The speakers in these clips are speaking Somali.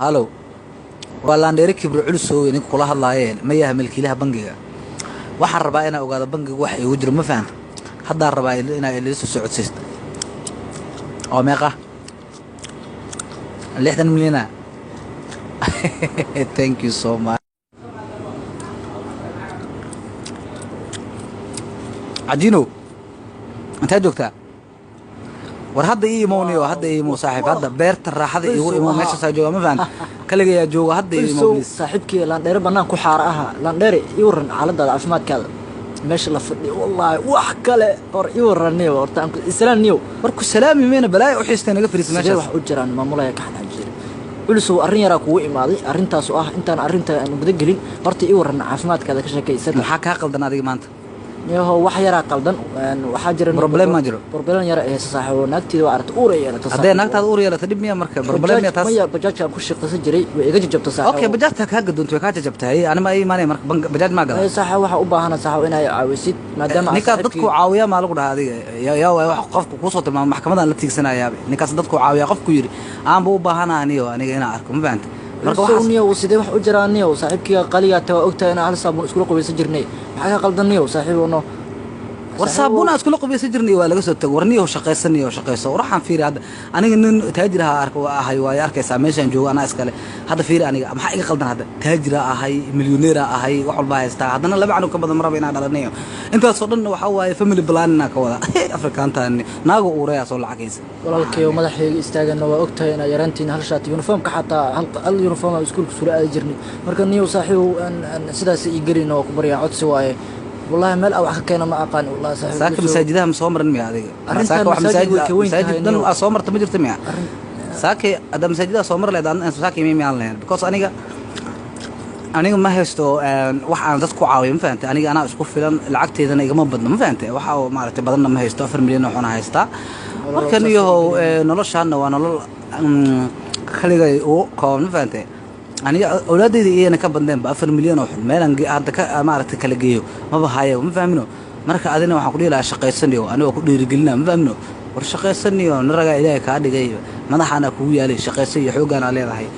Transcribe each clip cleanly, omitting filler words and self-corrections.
Halow, waa laandheere kibro culusow ninka kula hadlaayeen. Ma yaha milkiilaha bangiga? Waxaan rabaa inaa ogaado bangiga wax iigu jiro, ma fahanta? Haddaan rabaa inaa ila soo socodsiisto. Oo meeqa? 60 milyana. Thank you so much. Cajinow, intaad joogtaa? War hadda ii imowniyo, hadda ii imow saaxiib, hadda beerta raaxada iigu imow. Meeshaasaa jooga, ma fahanta? Kaligayaa jooga, hadda ii imow please. Saaxiibkii laandheere bannaan ku xaara ahaa. Laandheere, ii waran xaaladaada, caafimaadkaada, meesha la fadhiyo? Wallaahi wax kale hor ii waran niyo. Horta aan islaan niyo. War ku salaami mayna, balaayo u xiistay, naga fariisa. Sidee meeshaas wax u jiraan? Maamulaya ka xanaajira. Culusow, arrin yaraa kugu imaaday. Arrintaas oo ah, intaan arrinta aan guda gelin, horta ii waran caafimaadkaada, ka sheekaysada. Maxaa kaa qaldan adiga maanta? Niyaho, wax yaraa qaldan. Waxaa jira Problem maa jiro? Problem yara ee haysa saaxiibo. Naagteeda waa aragtay, uur ay yeelatay. Haddee naagtaada uur yeelata, dhib miya marka? Problem miya taas? Maya, bajaajka aan ku shaqaysan jiray way iga jajabta saaxiibo. Okay, bajaajta kaa gadoonta, way kaa jajabtay. Ani ma ii imaanaya marka bajaaj maa gadaa? Saaxiib, waxaa u baahana saaxiib inay caawisid maadaama aan Ninkaas dadku caawiya maa lagu dhahaa adiga? Yaa waay wax qofku kuusoo tilmaamo? Maxkamadan la tiigsanayaaba ninkaas dadku caawiya qofku yidhi aanba u baahanaha niyo aniga inaan arko, ma fahanta? Marka marka waxaas niyow, sidee wax u jiraa niyow? Saaxiibkiga qaligaa ta waa ogtahay inaan hal saabuun iskula qubaysan jirnay. Maxaa ka qaldan niyow, saaxiibo no? War saabuun aan iskula qubaysan jirnay waa laga soo tago. War niyow, shaqaysan niyow, shaqayso. War waxaan fiiri, hadda aniga nin taajir aha arka waa ahay, waa arkaysaa meeshaan joogo, anaa iskale. Hadda fiiri, aniga maxaa iga qaldan? Hadda taajira ahay, milyoneera ahay, wax walbaa haystaa, haddana laba canug ka badan maraba inaan dhalanayo. Intaasoo dhan waxaa waaye family planning ka wada Afrikaantaan naago uureyaa soo lacagaysa. Walaalkayo, madaxayga istaagana waa ogtahay inaa yaraantiin hal shaati uniformka, xataa hal uniform aan iskuulka sula aadi jirnay. Marka niyow saaxiibow, aan sidaas ii gelin oo ku baryaa, codsi waaye. Wallahi meel aan wax ka keena ma aqaan, wallahi saaxiib. Saaka masaajidaha ma soo marin miya adiga? Arrintan Saaka wax masaajid way ka weyn masaajid tahay dhan niyow. aa soo marta ma jirta miya? Saaka hadda masaajidaha soo mar leed, saaka imay miyaan lahayn? Because aniga ma haysto wax aan dad ku caawiyo, ma fahantay? Aniga anaa isku filan, lacagteydana igama badno, ma fahantay? Waxa oo maaragtay badanna ma haysto, 4 milyan oo xuna haystaa. Marka niyahow, noloshaana waa nolol kaligay ugu kooban, ma fahantay? Aniga awlaadayda iyana ka badneenba 4 milyan oo xun meelaan hadda ka maaragtay kala geeyo maba hayo, ma fahmino? Marka adina waxaan ku dhihi lahaa shaqaysaniyo, anigoo ku dhiirigelina, ma fahmino? War shaqaysaniyo, naragaa Ilaahay kaa dhigay, madaxaana kugu yaalay, shaqaysa iyo xooggaana leedahay.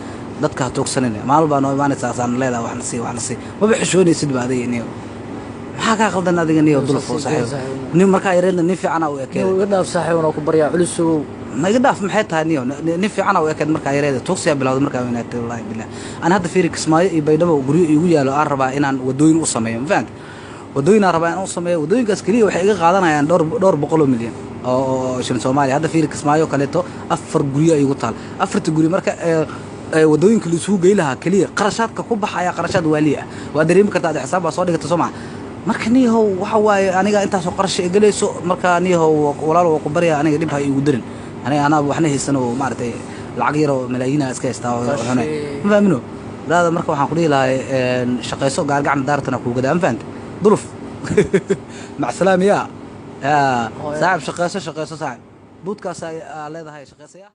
Dadka ha tuugsanina. Maalin baa noo imaanaysaa asaan leedahay waxna sii, waxna sii, maba xishoonaysid ba adiga niyo. Maxaa kaa qaldan adiga niyo? Dulfo saaxiib, nin markaa yareedna nin fiicana u ekeed. Niyow, iga dhaaf saaxiib, oo ku baryaa, culusow. Ma iga dhaaf maxay tahay niyo? Nin fiicana u ekeed markaa yareeda, tuugsiyaa bilowday markaa weynaatay. Wallaahi billah, ana hadda fiiri, Kismaayo iyo Baydhabo guryo iigu yaalo aan rabaa inaan wadooyin u sameeyo, ma fahanta? Wadooyin aan rabaa inaan u sameeyo. Wadooyinkaas keliya waxay iga qaadanayaan dhowr boqol oo milyan oo shilin Soomaaliya. Hadda fiiri, Kismaayo kaleeto afar guryo iigu taal. Afarta guri marka wadooyinka la isugu gey lahaa keliya qarashaadka ku baxaya qarashaad waali ah waa dareemi kartaa. Ada xisaab baa soo dhigata, soo maha? Marka niyahow, waxa waaye aniga intaasoo qarash gelayso. Marka niyahow walaal, waa ku barya, aniga dhib ha iigu darin. Aniga anaa waxna haysan oo maaragtay lacag yar oo malaayiina iska haystaa oo xune, ma fahmino daada? Marka waxaan ku dhihi lahay shaqayso, gaargacan daartana kuu gadaa, ma fahanta? Duluf, macsalaam yaa saaxib. Shaqayso, shaqayso saaxib, buudkaas aa leedahay, shaqaysaya.